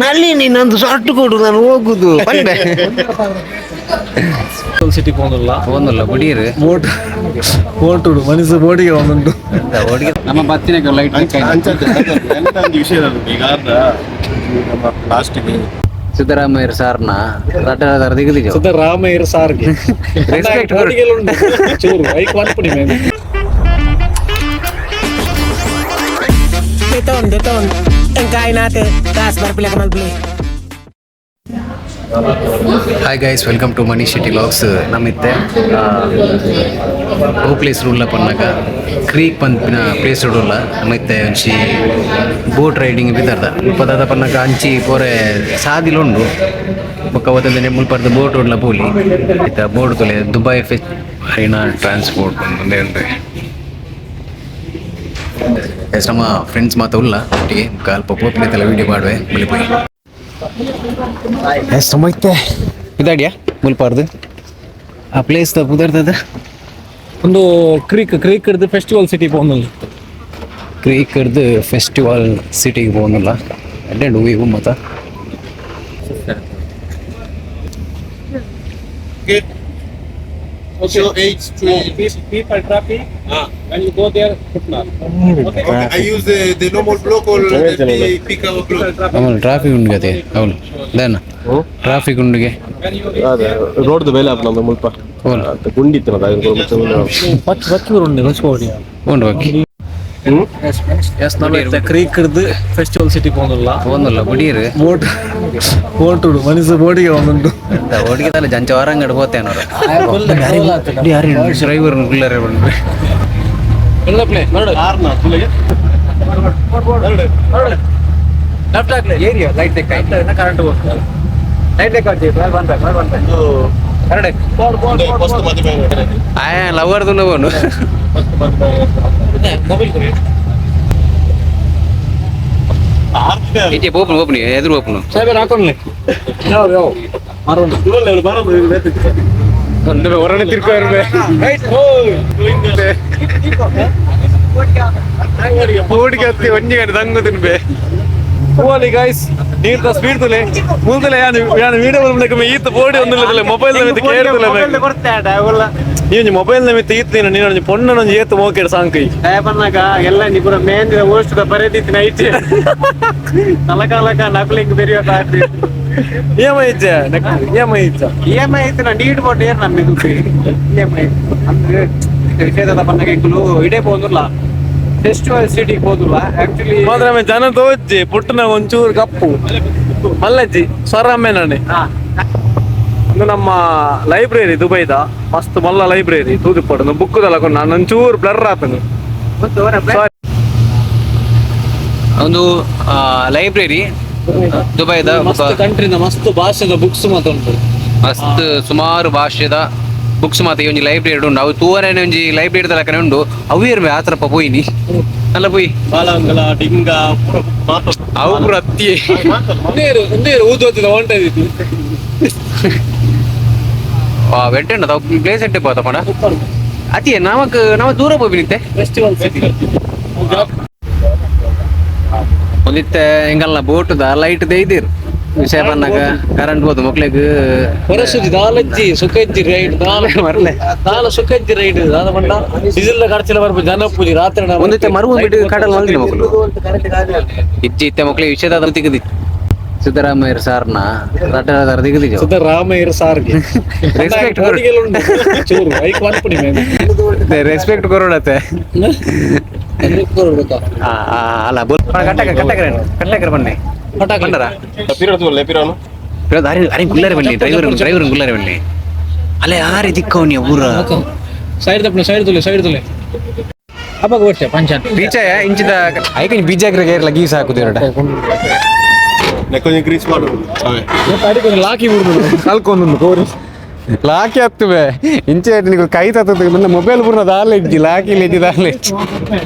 ನಲ್ಲಿ ನೀನೊಂದು ಸೊಟ್ಟು ಕೊಡು, ನಾನು ಹೋಗುದು ಪಂಡೆ. ಸಿಟಿ ಪೋನುಲ್ಲ. ಒಂದಲ್ಲ ಬುಡೀರು. ಬೋಟ್ ಬೋಟ್ ಮನಸ್ಸು ಬೋಟಿಗೆ ಒಂದುಂಟು. ನಮ್ಮ ಬತ್ತಿನ ಲೈಟ್. ವಿಷಯ ಈಗ ನಮ್ಮ ಲಾಸ್ಟಿಗೆ ಸಿದ್ದರಾಮಯ್ಯ ಸಾರ್ನ ರಡ್ಡ ದಿಗದಿಜು. ಸಿದ್ದರಾಮಯ್ಯ ಸಾರ್ಗೆ Respect ಕೊಡು. ಬೋಟಿಗೆಲ್ಲ ಉಂಟು ಚೂರು ಐಕ್ ಮನ್ಪುಡಿ main. Beton, beton. Ang kain natin. Taas, barpila ka malpili. Hi guys, welcome to Mani Shetty vlogs. ನಮ್ಮಿತ್ತೆ O place ರೂಲ್ಲ ಪನ್ನಾಗ creek ಪನ್ಪಿನ place ರೂಲ್ಲ ನಮ್ಮಿತ್ತೆ ಒಂಜಿ ಬೋಟ್ ರೈಡಿಂಗ್ ಬಿದ್ದಾರ್ದ ಮುಪ್ಪದಾದ ಪನ್ನಾಗ ಅಂಚಿ ಪೋರೆ ಸಾದಿಲ ಉಂಡು. ಬೊಕ್ಕ ಒತ್ತಂದೆ ಮುಲ್ಪರ್ದ ಬೋಟ್ ಉಡ್ಲ ಪೋಲಿ ಇತ್ತ ಬೋಟ್ ತುಲೆ ದುಬೈ ಫೆಸ್ ಹರಿನಾ ಟ್ರಾನ್ಸ್ಪೋರ್ಟ್ ಒಂದೇ ಉಂಟು. ಎಸ್, ನಮ್ಮ ಫ್ರೆಂಡ್ಸ್ ಮಾತ ಉಲ್ಲ ಒಟ್ಟಿಗೆ ಅಲ್ಪ ಪೋಪಿನ ವಿಡಿಯೋ ಮಾಡುವೆ ಬಲಿ ಪೋಯಿ. ಎಸ್, ಸಮೈತೆ ಇದಾಡಿಯಾ ಮುಲ್ಪಾರ್ದು ಆ ಪ್ಲೇಸ್ ದ ಪುದರ್ದದ. ಒಂದು ಕ್ರೀಕ್, ಕ್ರೀಕ್ ಹಿಡಿದು ಫೆಸ್ಟಿವಲ್ ಸಿಟಿ ಪೋನುಲ್ಲ. ಕ್ರೀಕ್ ಹಿಡ್ದು ಫೆಸ್ಟಿವಲ್ ಸಿಟಿಗೆ ಹೋಗಲ್ಲ ಅಡ್ಡಂಡು ಹೂವು ಮತ. So eight three. People traffic. When you go there, I use the normal block or the pick up block. ಆಮೇಲೆ ಟ್ರಾಫಿಕ್ ಉಂಡುಗೆ ಅದೇ ಹೌದು ದೇನ ಟ್ರಾಫಿಕ್ ಉಂಡುಗೆ. ರೋಡ್ ಬೇಲೆ ಆಪ್ನ ಮುಲ್ಪ. ಹೋಲ್. ಗುಂಡಿತ್ತು. ಪಚ್ಚ ಪಚ್ಚ ಉಂಡು ಹೊಚ್ಕೋಡಿ. ಉಂಡು ಓಕೆ. ಎಸ್, ನಮ್ಮ ಕ್ರೀಕ್ ಹಿಡಿದು ಫೆಸ್ಟಿವಲ್ ಸಿಟಿ ಪೋನುಲ್ಲ. ಒಂದಲ್ಲ ಬುಡೀರು. ಬೋಟ್ ಬೋಟ್ ಮನಸ್ಸು ಬೋಟಿಗೆ ಒಂದುಂಟು. ಒಟ್ಟಿಗೆ ತಾನೆ ಜಂಚ ವಾರಂಗಡ್ ಹೋತೇನವರು ಯಾರು ಡ್ರೈವರ್ ಗುಲ್ಲರೆ ಬಂದ್ರು. ಲೆಫ್ಟ್ ಹಾಕ್ಲೆ area light current light ಆಯ ಲವರ್ ದುನ್ನವನು. ಮೊಬೈಲ್ ಕೊಡಿ. ಈಚೆ ಓಪನ್ ಓಪನ್ ಎದುರು ಓಪನ್. ಸಾಹೇಬ್ ಹಾಕೊಂಡ್ಲೆ ಯಾವ ಯಾವ ಮಾರೋಣ. ಹೊರನೆ ತಿರ್ಕೊ ಇರ್ಬೆ. ಬೋಟಿಗೆ ಹತ್ತಿ ಒಂಜಿ ಗಂಟೆ ದಂಗು ತಿನ್ಬೆ. ಹೋಲಿ ಗೈಸ್, ನೀರ್ದ ಸ್ಪೀಡ್ ತುಲೆ ಮುಂದಲೆ ಯಾನು ಯಾನು ವಿಡಿಯೋ ಬರ್ಬೇಕು. ಈತ ಬೋಡಿ ಒಂದಿಲ್ಲ, ಮೊಬೈಲ್ ನಮಿತ್ ಕೇರ್ತಲೆ. ನೀನು ಮೊಬೈಲ್ ನಮಿತ್ ಈತ ನೀನು ನೀನು ಒಂಜಿ ಪೊಣ್ಣನ ಒಂಜಿ ಏತ್ ಮೋಕೆಡ್ ಸಾಂಕೈ. ಬಂದಾಗ ಎಲ್ಲ ನೀ ಪೂರ ಮೇಂದಿದ ಓಷ್ಟದ ಬರೆದಿತ್ತು ನೈಟ್ ತಲಕಾಲಕ ನಕಲಿಂಗ್ ಬೆರಿಯೋತ. ಇಎಂಐ ಇಜ್ಜೆ, ಇಎಂಐ ಇಜ್ಜ. E M I ಇತ್ತು, ನೀಟ್ ಬೋಟ್ ಏರ್ ನಮ್ಗೆ E M I ಅಂದ್ರೆ ವಿಷಯದ ಬಂದಾಗ ಇಂಕುಲು ಇಡೇ ಪೋಂದುಲ್ಲ, ಫೆಸ್ಟಿವಲ್ ಸಿಟಿಗೆ ಪೋದುಲ್ಲ ಆಕ್ಚುಲಿ. ಮಾತ್ರ ಆಮೆ ಜನ ತೋಜ್ಜಿ ಪುಟ್ಟನ ಒಂಚೂರು ಕಪ್ಪು ಮಲ್ಲಜ್ಜಿ ಸ್ವರ ನಾನೆ. ಇದು ನಮ್ಮ ಲೈಬ್ರರಿ, ದುಬೈದ ಮಸ್ತ್ ಮಲ್ಲ ಲೈಬ್ರರಿ ತೂದುಪಡು ಬುಕ್ ದಲಕೊಂಡು ನಾನು ಒಂಚೂರು ಬ್ಲರ್ ಆತನು. ಒಂದು ಲೈಬ್ರರಿ ದುಬೈದ. ಮಸ್ತ್ ಕಂಟ್ರಿನ ಮಸ್ತ್ ಭಾಷೆದ ಬುಕ್ಸ್ ಮಾತ್ರ ಉಂಟು. ಮಸ್ತ್ ಸುಮಾರು ಭಾಷೆದ ಬುಕ್ಸ್ ಮಾತ ಈ ಒಂಜಿ ಲೈಬ್ರರಿ ಉಂಡು. ಅವು ತೂವರೇನೆ ಒಂಜಿ ಲೈಬ್ರರಿ ತಲಕನೆ ಉಂಡು. ಅವು ಇರ್ಬೆ ಆತರಪ್ಪ ಪೋಯಿನಿ ಅಲ್ಲ ಪೋಯಿ. ಬಾಲಂಗಲ ಡಿಂಗ. ಅವು ಪೂರ ಅತ್ತಿಯೇ. ಉಂದೇರು ಉಂದೇರು ಊದೋತಿದ ಹೊಂಟಿತ್ತು. ಆ ವೆಟ್ಟೆಂಡ ಪ್ಲೇಸ್ ಎಟ್ಟೆ ಪೋತ ಪಣ ಅತಿಯೇ ನಮಕ್ ನಮ ದೂರ ಪೋಪಿನಿತ್ತೆ. Festival city. ಒಂದಿತ್ತೆ ಎಂಗಲ್ನ ಬೋಟುದ ಲೈಟ್ ದೇಯ್ದಿರ್ ವಿಷಯ ಬಂದಾಗ ಕರೆಂಟ್ ಹೋದು ಮಕ್ಳಿಗ್. ಹೊರಸುಜಿ ದಾಲಜ್ಜಿ ಸುಖಜ್ಜಿ ರೈಡ್ ದಾಲ. ಮರ್ಲೆ. ದಾಲ ಸುಖಜ್ಜಿ ರೈಡ್ ದಾದ ಬಂಡ ಡೀಸೆಲ್ ಖರ್ಚಿಲ್ಲ ಬರ್ಪು ಜನ ಪೂಜಿ ರಾತ್ರಿ. ಒಂದಿತ್ತೆ ಮರು ಬಿಟ್ಟು ಕಡಲ್ ಮಲ್ದಿನ ಮಕ್ಕಳು ಇಜ್ಜಿ ಇತ್ತೆ ಮಕ್ಳಿಗೆ ವಿಷಯದ ತಿಗದಿ ಸಿದ್ದರಾಮಯ್ಯ ಸಾರ್ನ ರಡ್ಡ ದಿಗದಿಜು. ಸಿದ್ದರಾಮಯ್ಯ ಸಾರ್ಗೆ Respect ಕೊಡು. ಉಂಟು ಚೂರು ಐಕ್ ಮನ್ಪುಡಿ ಮೇನ್. ರೆಸ್ಪೆಕ್ಟ್ ಕೊರೋಡತ್ತೆ. ಅಲ್ಲ ಬೋಲ್ ಕಟ್ಟಕ ಕಟ್ಟಕರ ಕಟ್ಟಕರ ಬನ್ನಿ ಬಂಡರ. ಅರೆ ಅರೆ ಗುಲ್ಲಾರೆ ಬನ್ನಿ, ಡ್ರೈವರ್ ಡ್ರೈವರ್ ಗುಲ್ಲಾರೆ ಬನ್ನಿ. ಅಲ್ಲೇ ಆರಿ ದಿಕ್ಕವನಿ ಊರ. ಸೈಡ್ ತಪ್ಪನೆ, ಸೈಡ್ ತುಲೆ, ಸೈಡ್ ತುಲೆ ಅಪ್ಪಾಗ ವರ್ಷ ಪಂಚಾನ್. ಬೀಚ ಇಂಚಿದ ಐಕನ್ ಬೀಜಾಗ್ರ ಗೇರ್ಲ ಗೀಸ್ ಹಾಕುದು ಎರಡ. కొంచెం గ్రీస్ మాడు. ಅಡಿಗೆ ಲಾಕಿ ಬಿಡುದು ಕಲ್ಕೊಂದು ಕೋರಿ. ಲಾಕಿ ಹತ್ತುವೆ ಇಂಚೆ ನೀವು ಕೈ ತತ್ತದ ಮೊಬೈಲ್ ಪೂರ್ಣ ದಾಲ ಇಜ್ಜಿ ಲಾಕಿ ಇಜ್ಜಿ ದಾಲ ಇಜ್ಜಿ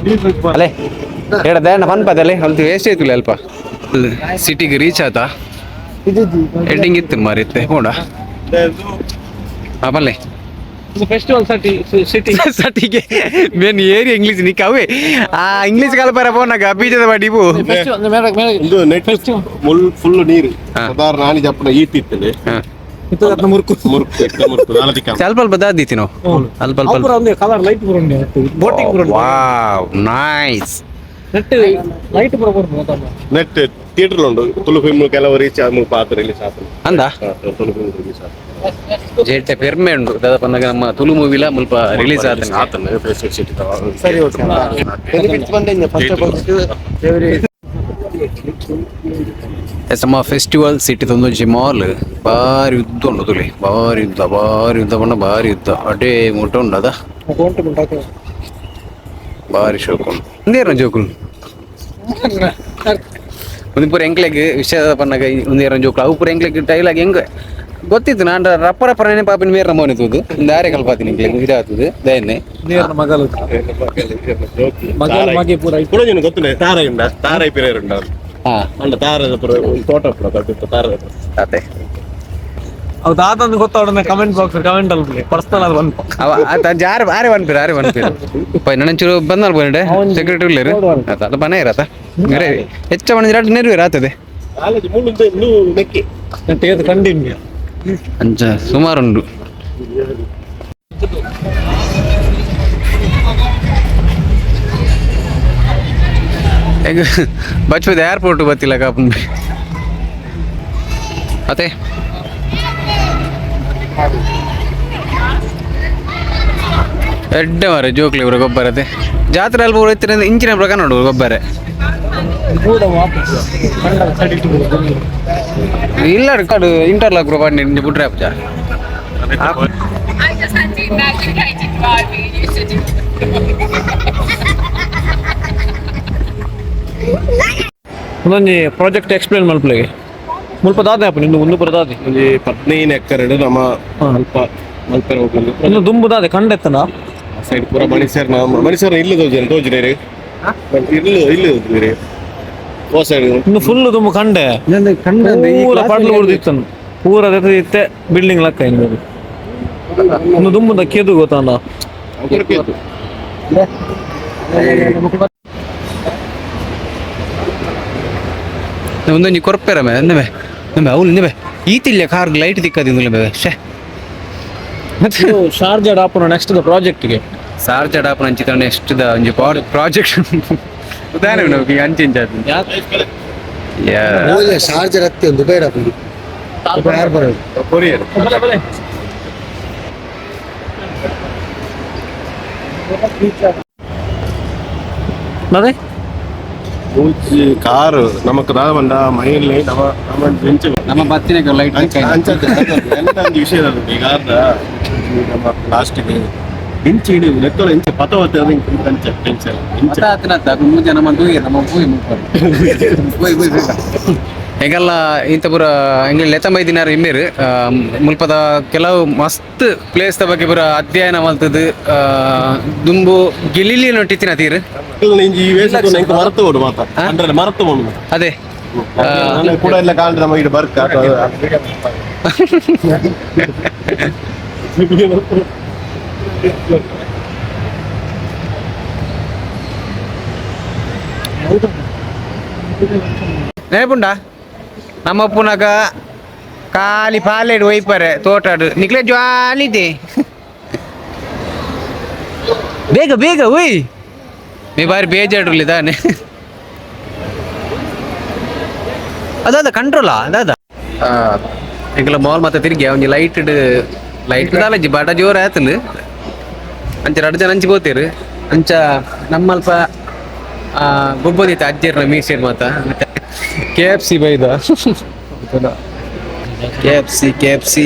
ಅಲ್ಲೇ ಎಡ ದೇಣ ಪನ್ಪದಲ್ಲೇ ಅಲ್ತು ವೇಸ್ಟ್ ಆಯ್ತು ಅಲ್ಪ ಸಿಟಿಗೆ ರೀಚ್ ಆತ ಎಡ್ಡಿಂಗ್ ಇತ್ತು ಮಾರಿತ್ತೆ ಹೋಡ. ಹಾ ಬಲ್ಲೆ. Festival city city ಸಟಿಗೆ main area English ನಿಕ್ಕವೇ ಆ English ಕಲ್ಪರ ಪೋನಾಗ ಬೀಜದ ಬಾಡಿ ಇವು ಒಂದು ನೆಟ್ ಫುಲ್ ನೀರು ಸಾಧಾರಣ ನಾನಿ ಜಪ್ಪನ ಈಟ್ ಇತ್ತಲೆ ಮುರ್ಕು ಮುರ್ಕು ಎಕ್ಕ ಮುರ್ಕು ನಾಲ್ಕು ಸ್ವಲ್ಪ ಅಲ್ಪ ದಾದಿತ್ತಿ ನಾವು ಅಲ್ಪ ಅಲ್ಪ ಪೂರ ಒಂದೇ ಕಲರ್ ಲೈಟ್ ಪೂರ ಉಂಡೆ ಬೋಟಿಂಗ್ ಪೂರ ಉಂಡೆ. Wow nice net light ಪೂರ ಬರ್ತದೆ ನೆಟ್ ಥಿಯೇಟರ್ ಉಂಟು ತುಳು ಫಿಲ್ಮ್ ಕೆಲವು ರೀಚ್ ಮುಲ್ಪ ಆತ ರಿಲೀಸ್ ಆತನ ಅಂದ ತುಳು ಫಿಲ್ಮ್ ರಿಲೀಸ್ ಆತ ಜೇಟೆ ಪೆರ್ಮೆ ಉಂಡು ದಾದ ಪನ್ನಗ ನಮ್ಮ ತುಳು ಮೂವಿಲ ಮುಲ್ಪ ರಿಲೀಸ್ ಆತನ ಆತನ ಫೆಸ್ಟಿವಲ್ ಸಿಟಿ ಸರಿ ಓಕೆ ಬೆನಿಫಿಟ್ಸ್ ಬಂದ first of all ನಮ್ಮ ಫೆಸ್ಟಿವಲ್ ಸಿಟಿ ಒಂಜಿ ಮಾಲ್ ಬಾರಿ ಯುದ್ಧ ಉಂಡು ತುಳಿ ಬಾರಿ ಯುದ್ಧ ಬಾರಿ ಯುದ್ಧ ಪಂಡ ಬಾರಿ ಯುದ್ಧ ಅಡೇ ಮುಟ್ಟ ಉಂಡು ಅದ ಬಾರಿ ಶೋಕ್ ಉಂಡು ಒಂದೇರ ಜೋಕುಲು ಒಂದು ಪೂರ ಎಂಕ್ಲೆಗ್ ವಿಷಯ ಪನ್ನಗ ಒಂದೇರ ಜೋಕುಲು ಅವು ಪೂರ ಎಂಕ್ಲೆಗ್ ಡೈಲಾಗ್ ಹೆಂಗ್ ಗೊತ್ತಿತ್ತು ನಾನು ರಪ್ಪ ರಪ್ಪ ನೆನೆ ಪಾಪಿನ ಮೇರ ಮೋನೆ ತೂದು ಒಂದು ಆರೆ ಕಲ್ಪಾತೀನಿ ಎಂಕ್ಲೆಗ್ ಇದಾಗ್ತದೆ ದಯನ್ನೇ ನೇರ್ನ ಮಗಲು ಮಗಲು ಮಗೆ ಪೂರ ಪುರ ಜನ ಗೊತ್ತಿಲ್ಲ ತಾರೈ ಉಂಡ ತಾರೈ ಪಿರೇರ್ ಉಂಡ ಹಾ ಅಂಡ ತಾರದ ಪುರ ಒಂದು ತೋಟ ಪುರ ದೊಡ್ಡ ತಾರದ ಅದೇ ಅವು ದಾತಂದು ಗೊತ್ತಾವಡ comment box comment ಅಲ್ಪಲೆ personal ಅದು ಬಂತು ಅವ ಆತ ಜಾರ ಆರೆ ಒನ್ ಪೀರ್ ಆರೆ one peer Pai ನಂಚೂರು ಬಂದಲ್ bonda secretary ಇಲ್ಲೇರು ಆತ ಅದು ಬನ ಇರತ್ತ ಹೆಚ್ಚ ಬಣ್ಣ ಎರಡು ನೆರವೇರ ಆತದೆ ಕಾಲೇಜ್ ಮುಳ್ಳು ಮುಳ್ಳು ನೆಕ್ಕಿ ನೆಟ್ಟಿಗೆ ಕಂಡಿನ್ಯೂ ಅಂಚ ಸುಮಾರು ಉಂಟು ಈಗ ಬಚ್ಚದ ಏರ್ಪೋರ್ಟ್ ಬತ್ತಿಲ್ಲ ಕಾಪು ಅದೇ ಎಡ್ಡೆ ಮಾರೆ ಜೋಕ್ಲಿ ಇವರು ಗೊಬ್ಬರತೆ ಜಾತ್ರೆ ಅಲ್ಪ ಇತ್ತಿನ ಇಂಚಿನ ಪ್ರಕಾರ ನೋಡು ಗೊಬ್ಬರ ಕೂಡ ವಾಪಸ್ ಕಂಡ ಸೈಡ್ ಇಟ್ಟು ಇಲ್ಲ ಕಾಡು ಇಂಟರ್ಲಾಕ್ ಪಂಡಿ ಬುಡ್ರೆ ಅಪ್ಪ I just had to imagine Katie driving and you sitting ಒಂದೊಂಜಿ project explain ಮಲ್ಪಲೆಗೆ ಮುಲ್ಪ ದಾದೆ ಅಪ್ಪ ನಿಂದು ಒಂದು ಪುರ ದಾದೆ ಒಂಜಿ ಪದ್ನೈದು ಎಕ್ಕರೆ ನಮ್ಮ ಅಲ್ಪ ಮಲ್ಪೆರ ಹೋಗ್ಲಿ ಇನ್ನು ದುಂಬು ದಾದೆ ಕಂಡೆತ್ತನ ಸೈಡ್ ಪೂರ ಮಣಿಸರ್ ಮಣಿಸರ್ ಇಲ್ಲ ತೋಜಿನ ತೋಜಿನೇರಿ ಇಲ್ಲ ಇಲ್ಲ ತೋಜಿನೇರಿ ಓ ಸೈಡ್ ಇನ್ನು ಫುಲ್ ದುಂಬು ಕಂಡೆ ಪೂರ ಪಡ್ಲು ಹೊಡೆದಿತ್ತನು ಪೂರ ಇತ್ತೆ ಬಿಲ್ಡಿಂಗ್ ಲಕ್ಕ ಇನ್ನು ಇನ್ನು ದುಂಬುದ ಕೇದು ಗೊತ್ತಲ್ಲ ಒಂದೊಂಜಿ ಕೊರ್ಪೆರ ಮೇ ಅಂದಮೆ ನಮ್ಮೆ ಅವ್ಲು ಇಂದಮೆ ಈತಿಲ್ಲ ಕಾರ್ ಲೈಟ್ ತಿಕ್ಕದಿಂದಲೇ ಬೇ ಶೇ ಶಾರ್ಜಾ ಡಾಪುನ ನೆಕ್ಸ್ಟ್ the ಪ್ರಾಜೆಕ್ಟ್ಗೆ ಸಾರ್ ಚಡಾಪನ ಅಂಚಿತ ನೆಕ್ಸ್ಟ್ the ಒಂಜಿ ಪ್ರಾಜೆಕ್ಟ್ ಉದಾಹರಣೆ ನಾವು ಅಂಚೆ ಇಂಚ ಯಾ ಶಾರ್ಜರ್ ಹತ್ತಿ ಒಂದು ಬೇಡ ಯಾರು ಬರೋದು ಕೊರಿಯರ್ ಅದೇ ಮೂಜಿ ಕಾರ್ ನಮಕ್ ದಾದ ಬಂಡ ಮೈಯಲ್ಲಿ ನಮ್ಮ ನಮ್ಮ ಬೆಂಚ್ ನಮ್ಮ ಬತ್ತಿನ ಲೈಟ್ ಅಂಚ ಅಂಚ ಎಲ್ಲ ಒಂದು ವಿಷಯ ಅದು ಈ ಕಾರ್ದ ಈ ನಮ್ಮ ಲಾಸ್ಟಿಗೆ ಇಂಚಿ ಇಡೀ ಲೆಕ್ಕಲ ಇಂಚ ಪತ ಹೊತ್ತೆ ಅದು ಇಂಚ ಅಂಚ ಟೆನ್ಷನ್ ಇಂಚ ಹೆಂಗಲ್ಲ ಇಂತ ಪೂರ ಎಂಗ್ಲ ಲೆತ್ತಂಬೈದಿನಾರು ಇಮ್ಮೇರು ಮುಲ್ಪದ ಕೆಲವು ಮಸ್ತ್ ಪ್ಲೇಸ್ ದ ಬಗ್ಗೆ ಪೂರ ಅಧ್ಯಯನ ಮಲ್ತದು ದುಂಬು ಗಿಲಿಲಿ ನೊಟ್ಟಿತ್ತಿನ ತೀರು ಇಂಚಿ ಈ ವೇಷ ಎಂಕ್ ಮರತು ಓಡು ಮಾತ ಅಂದ್ರೆ ಮರತು ಓಡು ಅದೇ ನಾನು ಕೂಡ ಎಲ್ಲ ಕಾಂಡ್ರೆ ನಮ್ಮ ಇಡ ಬರ್ಕ ನೆನಪುಂಡ ನಮ್ಮ ಅಪ್ಪುನಗ ಖಾಲಿ ಪಾಲೆಡು ಒಯ್ಪರೆ ತೋಟಾಡು ನಿಕ್ಲೆ ಜ್ವಾಲಿದೆ ಬೇಗ ಬೇಗ ಒಯ್ ಮೇ ಬಾರಿ ಬೇಜಾಡ್ರಲ್ಲಿ ತಾನೆ ಅದಾದ ಕಂಟ್ರೋಲಾ ಅದಾದ ಎಂಕಲ ಮಾಲ್ ಮತ್ತೆ ತಿರುಗಿ ಒಂಜಿ ಲೈಟ್ ಲೈಟ್ ದಾಲಜ್ಜಿ ಬಾಟ ಜೋರ ಆತಲು ಅಂಚ ರಡ್ಡು ಜನ ಅಂಚಿ ಬೋತೀರು ಅಂಚ ನಮ್ಮಲ್ಪ ಗೊಬ್ಬದಿತ್ತು ಅಜ್ಜಿಯರ್ನ ಮೀಸೇರ್ ಮಾತ K F C ಬೈದ K F C K F C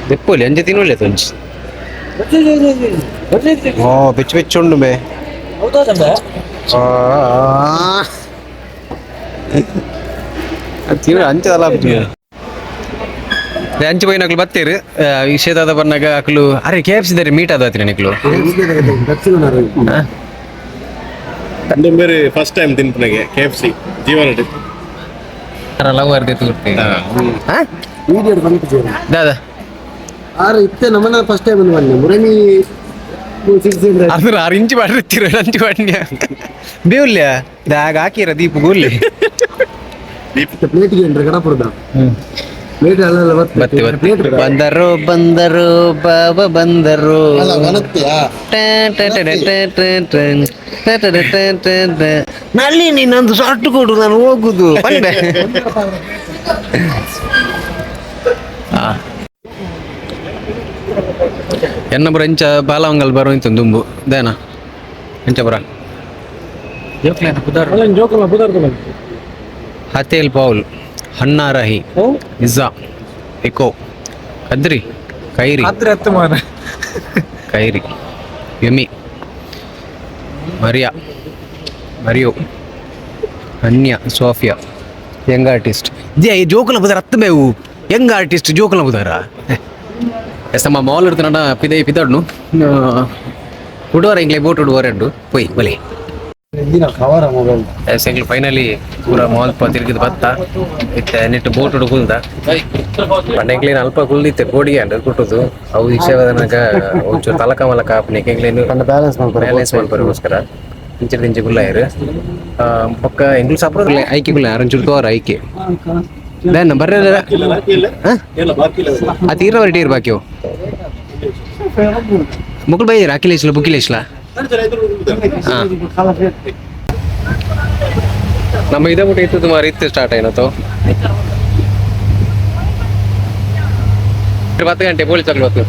ದೆಪ್ಪೋಲಿ ಅಂಚೆ ತಿನ್ನೋಲಿ ಆತು ಒಂಜಿ ಓ ಬೆಚ್ಚ ಬೆಚ್ಚ ಉಂಡು ಬೇ ತಿನ್ನು ಅಂಚದಲ್ಲ ಅಂಚೆ ಪೋಯಿನಕ್ಲು ಬತ್ತೀರು ವಿಷಯದಾದ ಬನ್ನಾಗ ಅಕ್ಲು ಅರೆ K F C ದರೆ ಮೀಟ್ ಆದ ನಿಕ್ಲು ಬೇರೆ ಫಸ್ಟ್ ಟೈಮ್ ತಿನ್ಪನೆಗೆ K F C ಜೀವನ ಲವ್ ಅರ್ಧ ದಾದಾ ಆರು ಇತ್ತೆ ನಮ್ಮನ್ನ ಫಸ್ಟ್ ಟೈಮ್ ಬಂದೆ ಮುರನಿ ಸಿಕ್ಸ್. ಅಂದ್ರೆ 6 ಇಂಚು ಮಾಡಿರ್ತೀರ, ಅಂಚು ಮಾಡಿಯ ಬೇವುಲ್ಯ ದಾಗ ಹಾಕಿರ ದೀಪ ಗುರ್ಲಿ. ಪ್ಲೇಟ್ಗೆ ಏನ್ರ ಕಡಪುರದ ಪ್ಲೇಟ್ ಅಲ್ಲ. ಬತ್ತಿ ಬತ್ತಿ ಬಂದರು ಬಂದರು ಬಾಬಾ ಬಂದರು. ಅಲ್ಲ ಬಲತ್ತೆಯಾ? ನಲ್ಲಿ ನೀನೊಂದು ಶಾರ್ಟ್ ಕೊಡು, ನಾನು ಹೋಗುದು ಪಂಡೆ. ಎನ್ನ ಬರ ಇಂಚ ಬಾಲವಂಗಲ್ ಬರೋ ಇಂತ ದುಂಬು ದೇನ ಎಂಚ ಬರ. ಜೋಕಲ್ಲ ಬುದಾರ್ದು. ಹತೇಲ್ ಪೌಲ್ ಹನ್ನಾರಹಿ ಇಝಾ ಎಕೋ ಕದ್ರಿ ಕೈರಿ. ಅದ್ರ ಹತ್ತು ಮಾರ. ಕೈರಿ ಯಮಿ ಮರಿಯಾ ಮರಿಯೋ ಅನ್ಯ ಸೋಫಿಯಾ ಯಂಗ್ ಆರ್ಟಿಸ್ಟ್ ಜೆ ಜೋಕುಲ ಬುದಾರ ಅತ್ತು ಬೇವು ಯಂಗ್ ಆರ್ಟಿಸ್ಟ್ ಜೋಕುಲ ಬುದಾರ. ಎಸ್, ನಮ್ಮ ಮಾಲ್ ಇಡ್ತಾನ ಪಿದೈ ಪಿದಾಡ್ನು ಹುಡುವರ ಇಂಗ್ಲೆ ಬೋಟ್ ಹುಡುವರ ಎಡ್ಡು ಪೊಯ್ ಬಲಿ. ಕವರ ಮೊಬೈಲ್. ಎಸ್, ಎಂಗ್ಲು ಫೈನಲಿ ಪೂರ ಮಾಲ್ ಪ ತಿರುಗಿದ ಬತ್ತ ಇತ್ತೆ ನೆಟ್ ಬೋಟ್ ಹುಡು ಕುಲ್ದ ಪಂಡ ಎಂಕ್ಲೇನು ಅಲ್ಪ ಕುಲ್ದಿತ್ತೆ ಬೋಡಿಗೆ ಅಂಡ್ ಕುಟ್ಟುದು ಅವು ಇಕ್ಷೇವದನಕ ಒಂಚೂರು ತಲಕ ಮಲಕ ಆಪನಿಗೆ ಎಂಕ್ಲೇನು ಬ್ಯಾಲೆನ್ಸ್ ಮಾಡ್ತಾರೆ. ಬ್ಯಾಲೆನ್ಸ್ ಮಲ್ಪರಿಗೋಸ್ಕರ ಇಂಚೆ ಇಂಚೆ ಗುಲ್ಲಾಯರು ಪಕ್ಕ ಎಂಗ್ಲು ಸಪ್ರ ಐಕೆ ಗುಲ್ಲ ಒಂಚೂರು ತೋರ ಐಕೆ ದೇನ್ ಬರ್ರೆ. ಅದು ಇರ ಟೀರ್ ಬಾಕಿ ಮುಕುಲ್ ಬೈದಿರ ಅಖಿಲೇಶ್ಲ ಬುಕ್ಕಿಲೇಶ್ಲ. ಹಾ, ನಮ್ಮ ಇದೇ ಮುಟ್ಟ ಇತ್ತು ಮಾರಿ ಇತ್ತು ಸ್ಟಾರ್ಟ್ అయినతో 10 ಗಂಟೆ ಪೊಲೀಸ್ ಹೊತ್ತು.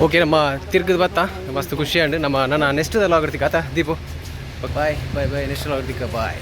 ಓಕೆ, ನಮ್ಮ ತಿರ್ಗದ ಬತ್ತ ಮಸ್ತ್ ಖುಷಿ ಅಂಡ್ ನಮ್ಮ ನನ್ನ ನೆಕ್ಸ್ಟ್ ಲಾಗ್ ಆತ Deepu. Bye bye bye, next vlog boy.